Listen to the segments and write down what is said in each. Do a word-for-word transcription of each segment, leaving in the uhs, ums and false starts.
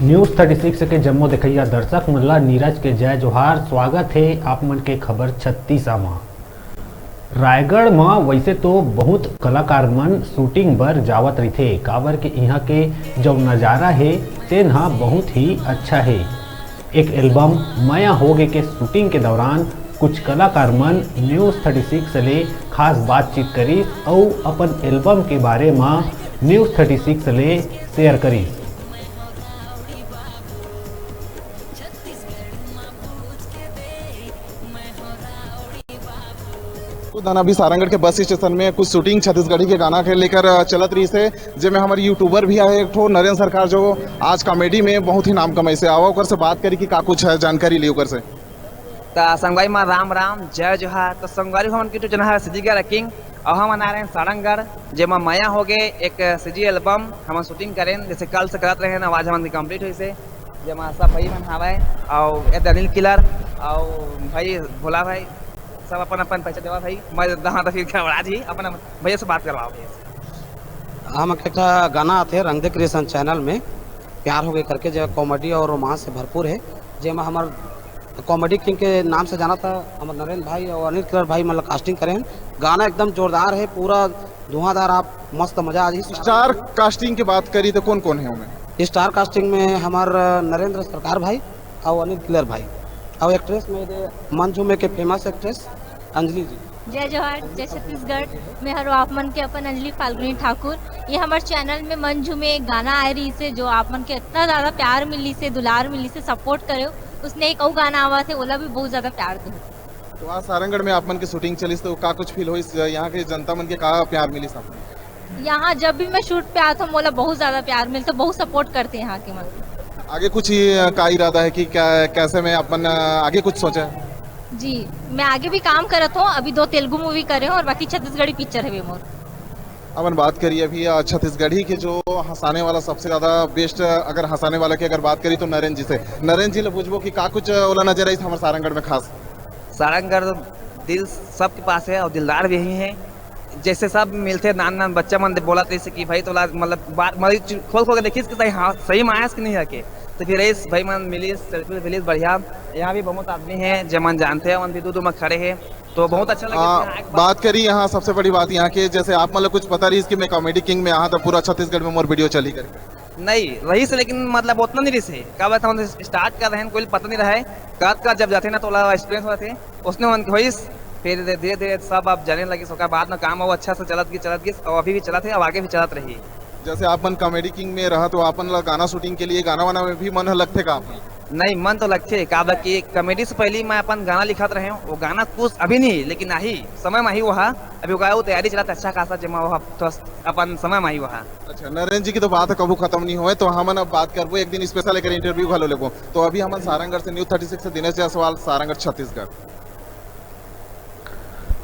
News thirty six के जम्मो देखइया दर्शक मन ला नीरज के जय जोहार। स्वागत हे आप मन के खबर छत्तीसा म। रायगढ़ म वैसे तो बहुत कलाकार मन शूटिंग बर जावत रहिथे, काबर के इहाँ के जो नजारा हे तेन ह बहुत ही अच्छा हे। एक एल्बम मया होगे के शूटिंग के दौरान कुछ कलाकार मन न्यूज थर्टी सिक्स ले खास बातचीत करिस अउ अपन एल्बम के बारे म न्यूज थर्टी सिक्स ले शेयर करिस। तो धन अभी सारंगढ़ के बस स्टेशन में कुछ शूटिंग छत्तीसगढ़ी के गाना के लेकर, अ, चलत रहिस हे, जेमे हमर यूट्यूबर भी आहे एक ठो नरेंद्र सरकार, जो आज कॉमेडी में बहुत ही नाम कमाइस हे। आवा ओकर से बात करी कि का कुछ है जानकारी ली ओकर से। त संगवारी मन राम राम, जय जोहार। तो संगवारी हो, हमन के YouTube चैनल है सीजी गारा किंग, अउ हमन आए रहेन सारंगढ़, जेमा मया होगे एक सीजी एल्बम हमन शूटिंग करेन, जैसे कल से करत रहेन, आज हमन के कंप्लीट होइस हे, जेमा सब भाई मन हावय, अउ ए अनिल किलर, अउ भाई भोला भाई, सब अपन अपन परिचय देवा भाई। मैं दहा तो फिर घबरा जी, अपन अपन भैया से बात करवाओ भैया से। हम एक ठा गाना आथे रंगदे क्रिएशन चैनल में, प्यार हो गए करके, जो कॉमेडी और रोमांस से भरपूर है, जेमा हमर कॉमेडी किंग के नाम से जाना था हमर नरेंद्र भाई और अनिल किलर भाई, मतलब कास्टिंग करे हैं। गाना एकदम जोरदार है, पूरा धुआंधार, आप मस्त मजा आ जाए। स्टार कास्टिंग की बात करी तो कौन कौन है उनमें? स्टार कास्टिंग में हमार नरेंद्र सरकार भाई और अनिल किलर भाई, और एक्ट्रेस में दे मंझूमे के फेमस एक्ट्रेस अंजलि जी। जय जोहार, जय छत्तीसगढ़। मैं हरो आप मन के अपन अंजलि फाल्गुनी ठाकुर। ये हमर चैनल में मंझूमे एक गाना आए रहिस हे, जो आप मन के इतना ज्यादा प्यार मिलिस हे, दुलार मिलिस हे, सपोर्ट करे, उसने एक अउ गाना आवा थे, ओला भी बहुत ज्यादा प्यार दे। तो आज सारंगढ़ में आप मन के शूटिंग चलिस, तो का कुछ फील होइस, यहाँ के जनता मन के का प्यार मिलिस आप? यहाँ जब भी मैं शूट पे आत हूँ, मोला बहुत ज्यादा प्यार मिलता, बहुत सपोर्ट करते हैं यहाँ के मन। आगे कुछ ही, अ, का इरादा है कि क्या, कैसे में अपन, अ, आगे कुछ सोचा है? जी, मैं आगे भी काम करत हूँ, अभी दो तेलुगु मूवी करे हूँ और बाकी छत्तीसगढ़ी पिक्चर है मोर। अपन बात करिए अभी, अ, छत्तीसगढ़ी के जो हंसाने वाला सबसे ज्यादा बेस्ट, अगर हंसाने वाला की अगर बात करी तो नरेंद्र जी से। नरेंद्र जी ले पूछबो कि का कुछ, अ, ओला नजर आई हमारे सारंगढ़ में खास? सारंगढ़ दिल सबके पास है और दिलदार भी यही है। जैसे सब मिलते नान नान बच्चा मन बोलत रहिस कि भाई तोला मतलब बात, मतलब खोल खोल के देखिस कि सही, हाँ, सही में आयस कि नहीं आके। तो फिर इस भाई मन मिलिस, सेल्फी मिलिस बढ़िया। यहाँ भी बहुत आदमी है जे मन जानते हैं, मन भी दूर दूर में खड़े हैं, तो बहुत अच्छा लगे। हाँ, बात करी यहाँ सबसे बड़ी बात यहाँ के, जैसे आप मतलब कुछ पता रहिस कि मैं कॉमेडी किंग में यहाँ था, पूरा छत्तीसगढ़ में मोर वीडियो चली करके। नहीं रहिस, लेकिन मतलब उतना नहीं रहिस हे। का बात हम स्टार्ट कर रहे हैं, कोई पता नहीं रहा है। कद कद जब जाते ना तो ओला एक्सपीरियंस होते हैं, उसने मन होइस। फिर धीरे धीरे सब आप जाने लगिस, ओकर बाद में काम वो अच्छा से चलत गिस, चलत गिस, और अभी भी चलत है, अब आगे भी चलत रही। जैसे आप मन कॉमेडी किंग में रहा तो आपन ला गाना शूटिंग के लिए गाना वाना में भी मन लगथे का आप? नहीं, मन तो लगथे, का बा कि कॉमेडी से पहले मैं अपन गाना लिखत रहे हूँ, वो गाना कुछ अभी नहीं, लेकिन आही समय में ही वो हा, अभी ओकर तैयारी चलत अच्छा खासा, जेमा वो थोड़ा अपन समय में ही वो हा। अच्छा, नरेंद्र जी की तो बात है, कभू खत्म नहीं होए, तो हमन अब बात करबो, एक दिन स्पेशल एकर इंटरव्यू घलो लेबो। तो अभी हमन सारंगढ़ से न्यूज थर्टी सिक्स से दिनेश जायसवाल, सारंगढ़, छत्तीसगढ़।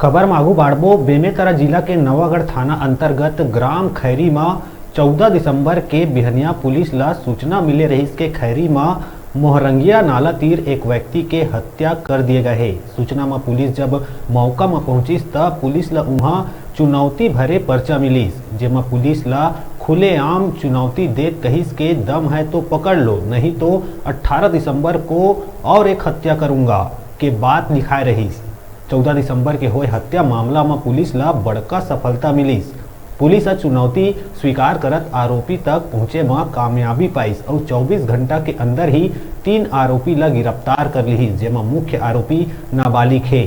खबर म आगू बाढ़बो, बेमेतरा जिला के नवागढ़ थाना अंतर्गत ग्राम खैरी म चौदह दिसंबर के बिहनिया पुलिस ल सूचना मिले रहिस के खैरी म मोहरंगिया नाला तीर एक व्यक्ति के हत्या कर दिए गए हे। सूचना म पुलिस जब मौका म पहुंचिस, त पुलिस ल उहां चुनौती भरे पर्चा मिलिस, जेमा पुलिस ल खुलेआम चुनौती देत कहिस के दम है तो पकड़ लो, नहीं तो अठारह दिसंबर को और एक हत्या करूंगा के बात लिखाए रहिस। चौदह दिसंबर के होए हत्या मामला म पुलिस ल बड़का सफलता मिलिस। पुलिस ह चुनौती स्वीकार करत आरोपी तक पहुंचे म कामयाबी पाइस अउ चौबीस घंटा के अंदर ही तीन आरोपी ल गिरफ्तार कर लिहिस, जेमा मुख्य आरोपी नाबालिग हे।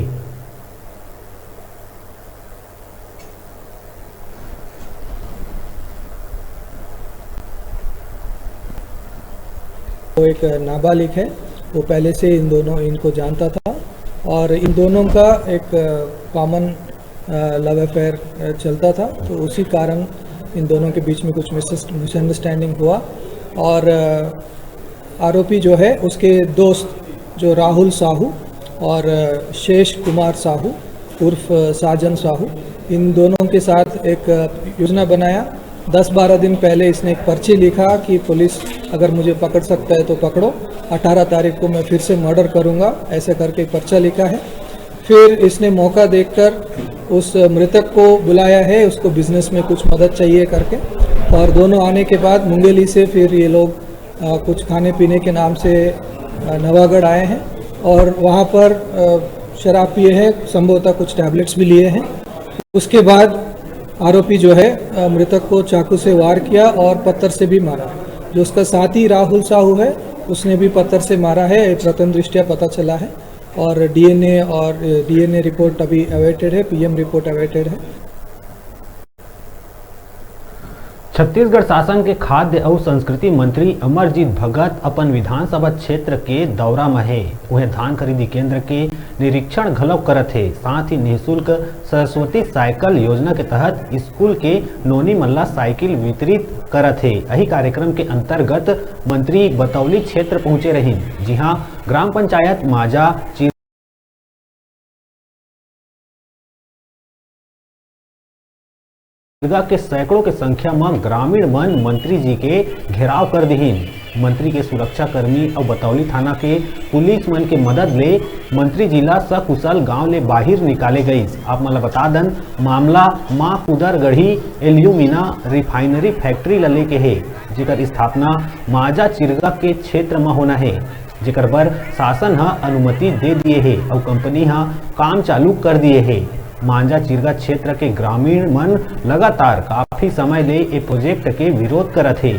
वो एक नाबालिग है, वो पहले से इन दोनों, इनको जानता था और इन दोनों का एक कॉमन लव अफेयर चलता था, तो उसी कारण इन दोनों के बीच में कुछ मिसअंडरस्टैंडिंग हुआ और आरोपी जो है, उसके दोस्त जो राहुल साहू और शेष कुमार साहू उर्फ साजन साहू, इन दोनों के साथ एक योजना बनाया। दस बारह दिन पहले इसने एक पर्ची लिखा कि पुलिस अगर मुझे पकड़ सकता है तो पकड़ो, अठारह तारीख को मैं फिर से मर्डर करूंगा, ऐसे करके एक पर्चा लिखा है। फिर इसने मौका देखकर उस मृतक को बुलाया है, उसको बिजनेस में कुछ मदद चाहिए करके, और दोनों आने के बाद मुंगेली से फिर ये लोग अ, कुछ खाने पीने के नाम से, अ, नवागढ़ आए हैं और वहाँ पर, अ, शराब पिए हैं, संभवतः कुछ टैबलेट्स भी लिए हैं। उसके बाद आरोपी जो है, अ, मृतक को चाकू से वार किया और पत्थर से भी मारा। जो उसका साथी राहुल साहू है, उसने भी पत्थर से मारा है, ये प्रथम दृष्टया पता चला है। और डीएनए और, अ, डीएनए रिपोर्ट अभी अवेटेड है, पीएम रिपोर्ट अवेटेड है। छत्तीसगढ़ शासन के खाद्य अउ संस्कृति मंत्री अमरजीत भगत अपन विधानसभा क्षेत्र के दौरा म हे। उहें, धान खरीदी केंद्र के निरीक्षण घलव करत हे। साथ ही निःशुल्क सरस्वती साइकिल योजना के तहत स्कूल के नोनी मन ला साइकिल वितरित करत हे। यही कार्यक्रम के अंतर्गत मंत्री बतौली क्षेत्र पहुंचे रहिन, जिहां ग्राम पंचायत माजा चिरगा के सैकड़ों के संख्या म ग्रामीण मन मंत्री जी के घेराव कर दिहिन। मंत्री के सुरक्षाकर्मी अउ बतौली थाना के पुलिस मन के मदद ले मंत्री जी ला सकुशल गांव ले बाहिर निकाले गईस। आप मन ला बता दन, मामला मां कुदरगढ़ी एल्यूमिना रिफाइनरी फैक्ट्री ला लेके हे, जेकर स्थापना माजा चिरगा के क्षेत्र म होना हे, जेकर बर शासन ह अनुमति दे दिए हे अउ कंपनी ह काम चालू कर दिए हे। मांजा चिरगा क्षेत्र के ग्रामीण मन लगातार काफी समय ले ए प्रोजेक्ट के विरोध करत हे।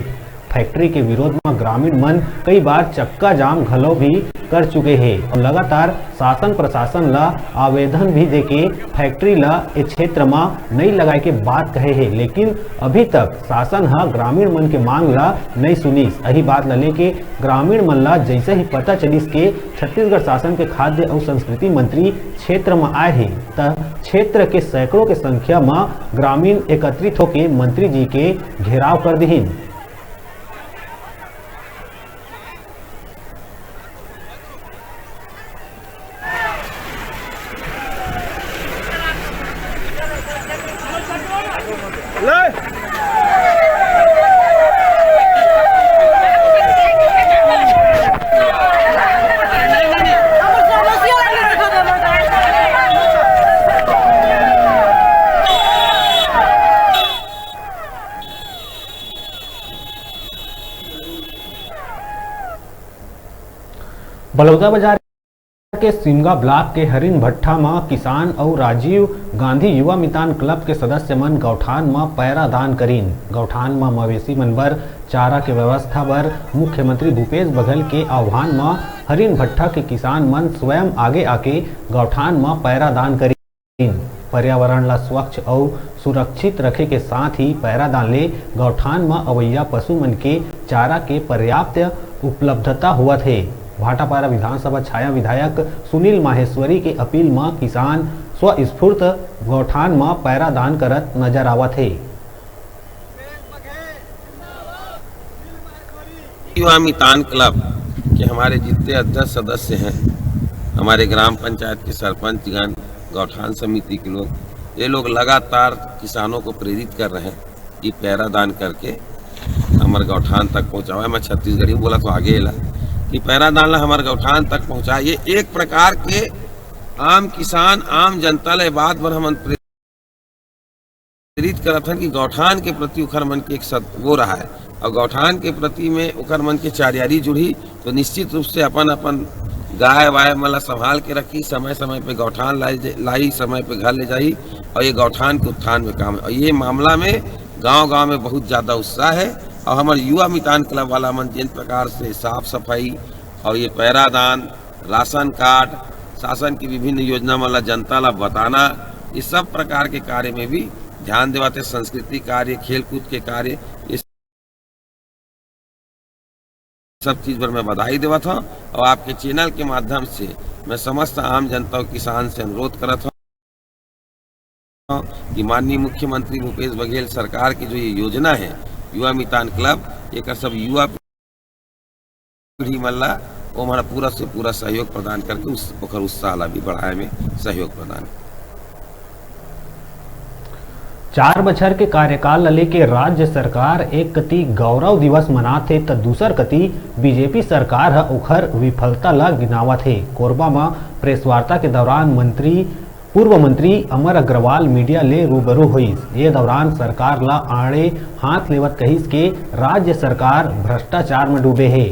फैक्ट्री के विरोध म ग्रामीण मन कई बार चक्का जाम घलो भी कर चुके हे अउ लगातार शासन प्रशासन ल आवेदन भी देके फैक्ट्री ल ए क्षेत्र म नई लगाए के बात कहे हे, लेकिन अभी तक शासन ह ग्रामीण मन के मांग ल नई सुनिस। यही बात ल लेके ग्रामीण मन ल जैसे ही पता चलिस के छत्तीसगढ़ शासन के खाद्य अउ संस्कृति मंत्री क्षेत्र म आए हे, त क्षेत्र के सैकड़ों के संख्या म ग्रामीण एकत्रित होके मंत्री जी के घेराव कर दिहिन। बलौदाबाजार के सिमगा ब्लॉक के हरिन भट्ठा म किसान अउ राजीव गांधी युवा मितान क्लब के सदस्य मन गौठान म पैरा दान करीन। गौठान म मवेशी मन बर चारा के व्यवस्था बर मुख्यमंत्री भूपेश बघेल के आह्वान म हरिन भट्ठा के किसान मन स्वयं आगे आके गौठान म पैरा दान करीन। पर्यावरण ला स्वच्छ अउ सुरक्षित रखे के साथ ही पैरादान ले गौठान म अवइया पशु मन के चारा के पर्याप्त उपलब्धता होवत हे। भाटापारा विधानसभा छाया विधायक सुनील माहेश्वरी के अपील म किसान स्वस्फूर्त गौठान म पैरादान करत नजर आवत हे। युवा मितान क्लब के हमारे जितने अध्यक्ष सदस्य हैं, हमारे ग्राम पंचायत के सरपंचगण, गौठान समिति के लोग, ये लोग लगातार किसानों को प्रेरित कर रहे हैं कि पैरा दान करके हमारे गौठान तक पहुँचाओ। मैं छत्तीसगढ़ी में बोला तो आगे ला कि पैरा दान ला हमारे गौठान तक पहुँचाए। ये एक प्रकार के आम किसान, आम जनता ला ये बात बर हमन प्रेरित करत हन कि गौठान के प्रति ओखर मन के एक सद-, वो रहा है, और गौठान के प्रति में ओखर मन के चारियारी जुड़ही, तो निश्चित रूप से अपन, अपन गाय वाय मन ला संभाल के रखी, समय, समय पे गौठान लाई जे-, लाई, समय पे घर ले जाही, और ये गौठान के उत्थान में काम है। और ये मामला में गांव, गांव में बहुत ज़्यादा उत्साह है, और हमारे युवा मितान क्लब वाला मन जिन प्रकार से साफ सफाई और ये पैरादान, राशन कार्ड, शासन की विभिन्न योजना मन ला जनता ला बताना, ये सब प्रकार के कार्य में भी ध्यान देवाथे। संस्कृति कार्य, खेलकूद के कार्य, ये सब चीज पर मैं बधाई देवत हूँ। और आपके चैनल के माध्यम से मैं समस्त आम जनता और किसान से अनुरोध करत हूँ कि माननीय मुख्यमंत्री भूपेश बघेल सरकार की जो ये योजना है युवा मितान क्लब, ये सब युवा पीढ़ी मन ला ओमन पूरा से पूरा सहयोग प्रदान करके उस, ओकर उत्साह ला भी बढ़ाए में सहयोग प्रदान। चार बछर के कार्यकाल ल लेके राज्य सरकार एक कति गौरव दिवस मनात हे, त दूसर कति बीजेपी सरकार ह ओखर विफलता ल गिनावत हे। कोरबा म प्रेस वार्ता के दौरान मंत्री पूर्व मंत्री अमर अग्रवाल मीडिया ले रूबरू होइस। ये दौरान सरकार ला आड़े हाथ लेवत कहिस के राज्य सरकार भ्रष्टाचार में डूबे हे।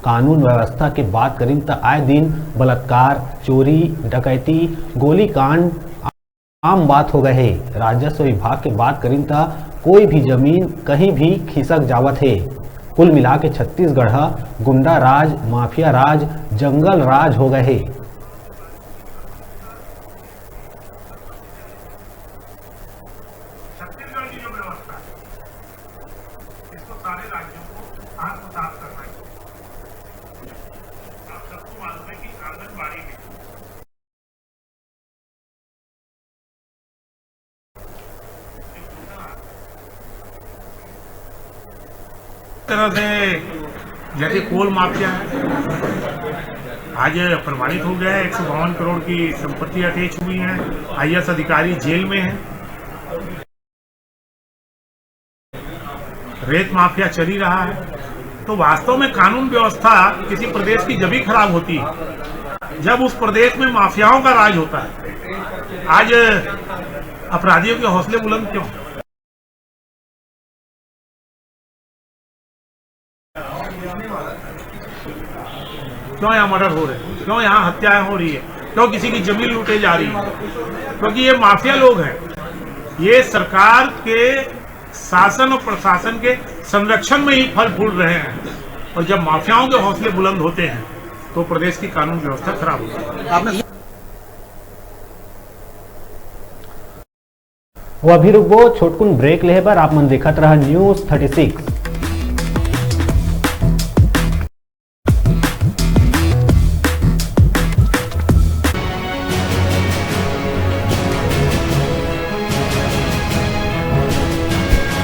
कानून व्यवस्था के बात करिन त आए दिन बलात्कार, चोरी, डकैती, गोलीकांड आम बात हो गए हे। राजस्व विभाग के बात करिन त कोई भी जमीन कहीं भी खिसक जावत हे। कुल मिला के छत्तीसगढ़ ह गुंडा राज, माफिया राज, जंगल राज हो गए हे। छत्तीसगढ़ की जो व्यवस्था है, इसको सारे राज्यों को आत्मसात करना चाहिए। आप सबको मालूम है कि आंगनबाड़ी में तरह से जैसे कोल माफिया है, आज प्रमाणित हो गया है। एक सौ बावन करोड़ की संपत्ति अटैच हुई है। आईएएस अधिकारी जेल में है। रेत माफिया चल ही रहा है। तो वास्तव में कानून व्यवस्था किसी प्रदेश की जब ही खराब होती है, जब उस प्रदेश में माफियाओं का राज होता है। आज अपराधियों के हौसले बुलंद क्यों? क्यों यहाँ मर्डर हो रहे हैं, क्यों यहाँ हत्याएं हो रही है, क्यों किसी की जमीन लूटे जा रही है? क्योंकि ये माफिया लोग हैं। ये सरकार के शासन और प्रशासन के संरक्षण में ही फल फूल रहे हैं। और जब माफियाओं के हौसले बुलंद होते हैं, तो प्रदेश की कानून व्यवस्था खराब होती है। आपने वो अभी रुकबो, छोटकुन ब्रेक लेहे बर। आप मन देखत रहा न्यूज़ थर्टी सिक्स।